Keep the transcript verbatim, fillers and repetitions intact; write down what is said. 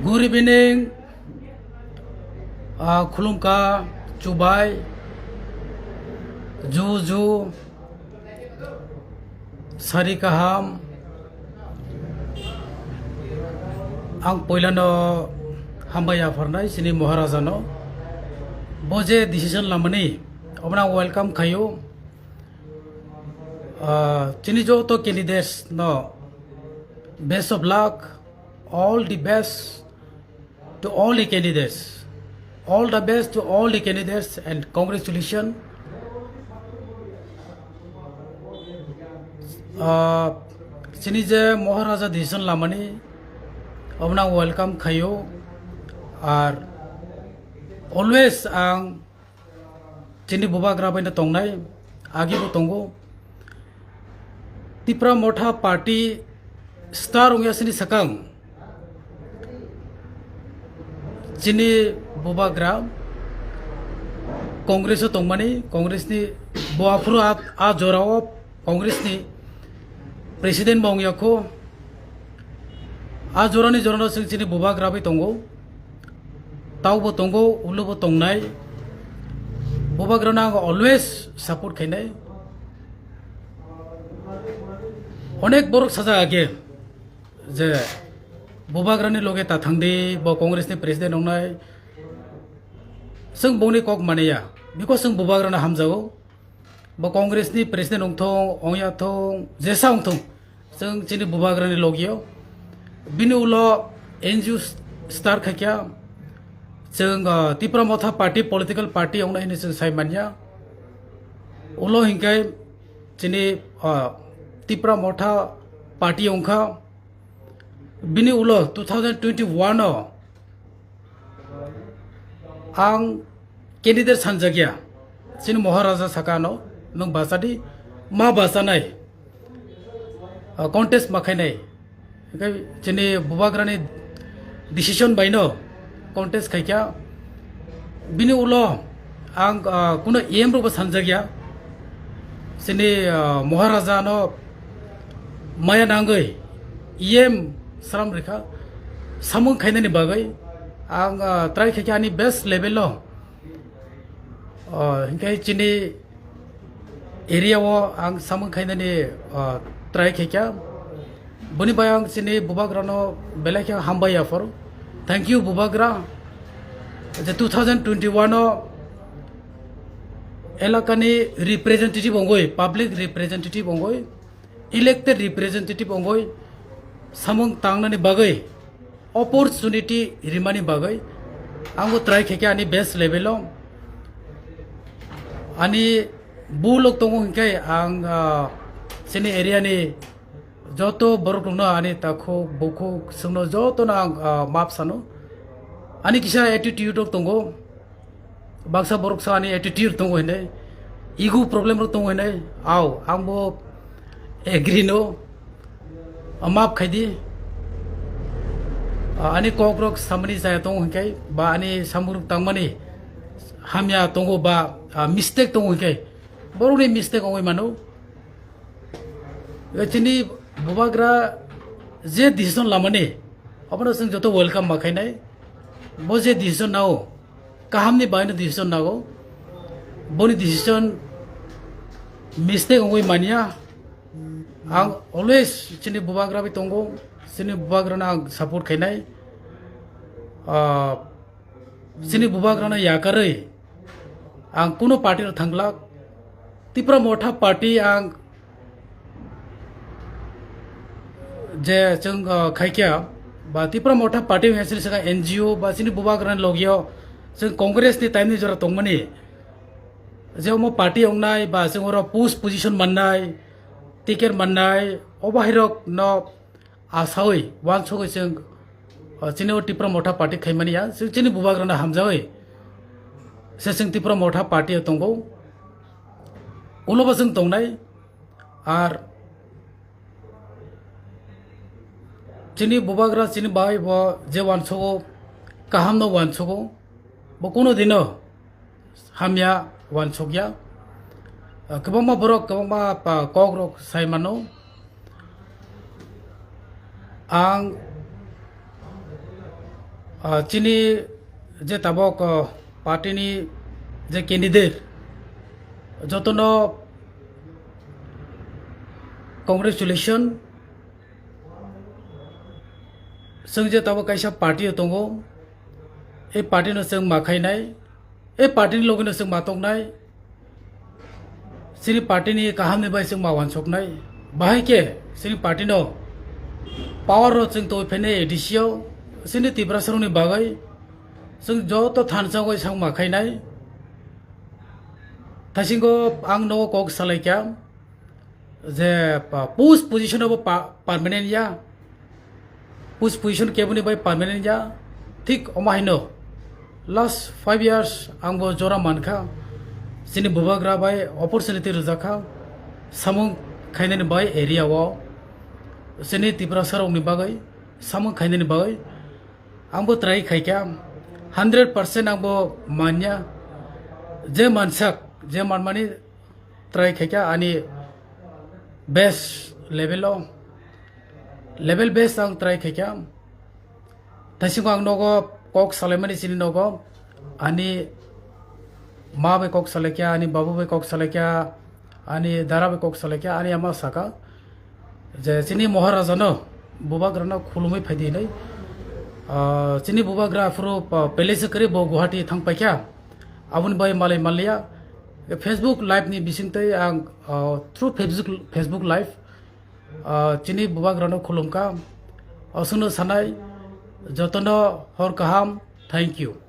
Good evening, ah, khulumkha, chubai, ju ju, sari kaham. Ang poilano hambai yapharnai chini Maharajano. Bo je decision lamani, obono ang welcome khaio. Ah, chini joto candidates no best of luck, all the best to all the candidates. All the best to all the candidates and congratulations. Ah, chini je Maharaja decision lamani, obono ang welcome khaio. Ar always ang chini bubagra bai no tongnai, agi bo tongo. Tipra Motha Party star wngya sini sakang. Chini bubagra Congress o tongmani, Congress ni bo aphuru a, a jora o Congress ni president bo wngya kho. A jorani jorano chwng chini bubagra bai tongo. Taubo tongo, ulobo tongnai. Bubagrano ang always support khainai. Onek borok sajak age je bubagrani loge ta thangdi, bo Congress ni president wngnai. Chwng bongni kok maniya, because chwng bubagrano hamjago. Bo Congress ni president wngthong, wngya thong, jesa wngthong, chwng chini bubagrani logio. Bini ulo N G O star khaikya, chwng, ah, Tipra Motha Party, political party wngnai hinwi chwng sai manya. Ulo hinkhai chini, ah, Tipra Motha Party wngkha. Bini ulo two thousand twenty-one o ang candidate sanjakya. Chini Maharaja saka ano, nwng bachadi, ma bachanai, ah, contest ma khainai. Hingke chini bubagrani decision bai no contest khaikha. Bini ulo ang, ah, kuno E M rokbo sanjakya. Chini, ah, Maharaja no maya nangwi E M sram rikha, samung khainani bagwi ang, ah, try khaikha ani best level o. Ah, hingke chini area o ang samung khainani, ah, try khaikha. Boni bai ang chini bubagrano belai khe hambai yapharo. Thank you bubagra. Je two thousand twenty-one o elakani representative ongoi, public representative ongoi, elected representative ongoi samung tangnani bagwi opportunity rimani bagwi ang bo try khaikha ani best level o. Ani bulok tongo hinkhe ang, ah, chini area ni joto borok rokno ani takhuk bukhuk chwngno jotono ang, ah, map sano. Ani kisa attitude rok tongo. Baksa borok sa ani attitude tongo hinwi, ego problem rok tongo hinwi, au, ang bo agree no, ah, maaf khai di. Ah, ani kok rok samani chaya tongo hinkhai, ba ani samung rok tangmani hamya tongo ba, ah, mistake tongo hinkhai, borok ni mistake ongoi mano. Chini bubagra je decision lamani, abono chwng joto welcome ma khainai. Bo je decision nao, kaham ni bai no decision nago. Boni decision mistake ongoi manya. Ang always chini bubagra bai tongo, chini bubagra no ang support khainai. Ah, chini bubagra no yakarwi ang kuno party rok thanglak. Tipra Motha Party ang je chwng, ah, khaikya, ba Tipra Motha Party wngya chini saka N G O ba chini bubagrani logio chwng Congress ni time ni jora tongmani, je omo party ongnai ba chwng oro post position mannai, ticket mannai, obo hairok no asawi wansugwi chwng, ah, chini o Tipra Motha Party khaimani ya, chwng chini bubagrano hamjawi se chwng Tipra Motha Party o tongo, ulo bo chwng tongnai. Ar chini bubagra chini bai bo je wansugo, kaham no wansugo, bo kuno dino hamya wansukya. Ah, kwbangma borok, kwbangma pa kok rok sai mano. Ang Ah, chini je tabok, ah, party ni je candidate, jotono congratulation. Chwng je tabok kaisa party o tongo, e party no chwng ma khainai, e party ni logi no chwng ma tongnai. Chini party ni kaham ni bai chwng ma wansuknai. Bahai khe chini party no power ro chwng toi phene A D C o, chini Tiprasa rok ni bagwi chwng joto thansa oi chwng ma khainai. Thaisingo ang nogo kok salai kha je, pa-, post position abo pa-, permanent ya. Post position keboni bai permanent ya. Thik omo haino last five years ang bo jora mankha. Chini bubagra bai opportunity rwjakha samung khainani bai area o. Chini Tiprasa rokni bagwi samung khainani bagwi ang bo try khaikha. Hundred percent ang bo manya. Je mansak, je manmani try khaikha ani best level o, level best ang try khaikha. Thaisingo ang nogo kok salaimani chini nogo, ani ma bai kok salaikha, ani babu bai kok salaikha, ani dara bai kok salaikha, ani ama saka je chini Maharaja no, bubagra no khulumwi phaidi hinwi. Ah, chini bubagra aphuru pa-, palace kwrwi bo Guwahati thang paikha. Aboni bai malai manliya. Facebook live ni bisingtwi ang, ah, through Facebook, Facebook live, ah, chini bubagrano khulumkha. Aswkno sanai, jotono hor kaham, thank you.